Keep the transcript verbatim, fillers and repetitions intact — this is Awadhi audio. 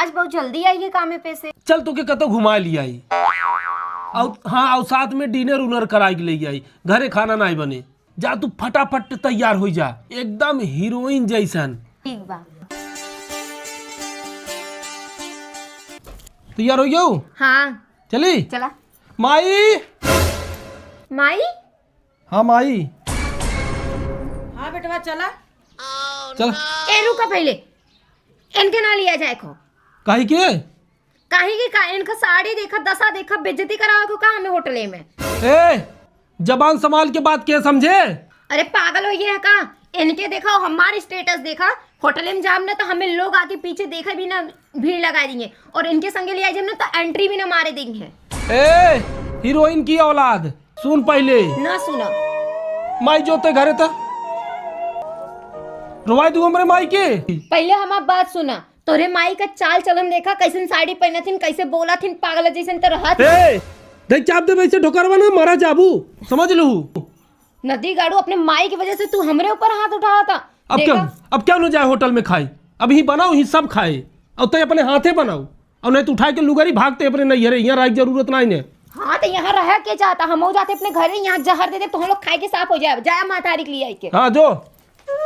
आज बहुत जल्दी आई है कामे पे से। चल, तोके कतौ घुमा लियाई। अउ हाँ, अउ साथ में डिनर उनर कराई के ले आई। घरे खाना नाहीं बने। जा, तू फटाफट तैयार होइ जा, एकदम हीरोइन जैसन। ठीक बा। तैयार होइ गयो? हाँ। चली? चला। माई। माई? हाँ, माई। हाँ, बेटवा, चला। चल। ए, रुका पहिले। इनके ना लिया जाए को। काहे के? काहे के का? इनका साड़ी देखा, दशा देखा, बेइज्जती करावे को का हमें होटले में? ए, जबान संभाल के बात के समझे? अरे, पागल होइ गए है का? इनके देखा, हमार status देखा, होटले में जाब ना तो हमें लोग आगे पीछे देखे भी ना, भीड़ लगाइ देंगे, और इनके संगे लिया जाब ना तो entry भी ना मारे देंगे। ए, हीरोइन की औलाद, सुन पहिले। ना सुना। माई जो ते घरे था, रोवाई दू हमरे माई के। पहिले हमार बात सुना, तोरे माई का चाल चलन देखा, कैसन साड़ी पहनत हिन, कैसे बोलत हिन, पागल जैसन तो रहत। ए, देख चाप दे वैसे ढोकरवा ना, मरा जाबू, समझ लू। नदी गाड़ू, अपने माई की वजह से तू हमरे ऊपर हाथ उठावा था। अब देखा? क्या, अब क्या न जाए होटल में खाई? अब ही बनाओ, ही सब खाए, और ते अपने हाथे बनाओ, और नहीं तो उठा के लुगरी भागते अपने नैहरे, यहाँ रहे के जरूरत नहीं ने। हाँ, तो यहाँ रह के जाता, हम जाते अपने घरे, यहाँ जहर दे दे तो हम लोग खाए के साफ हो जाए, जाया मातारी के लिए आई के। हाँ, जो।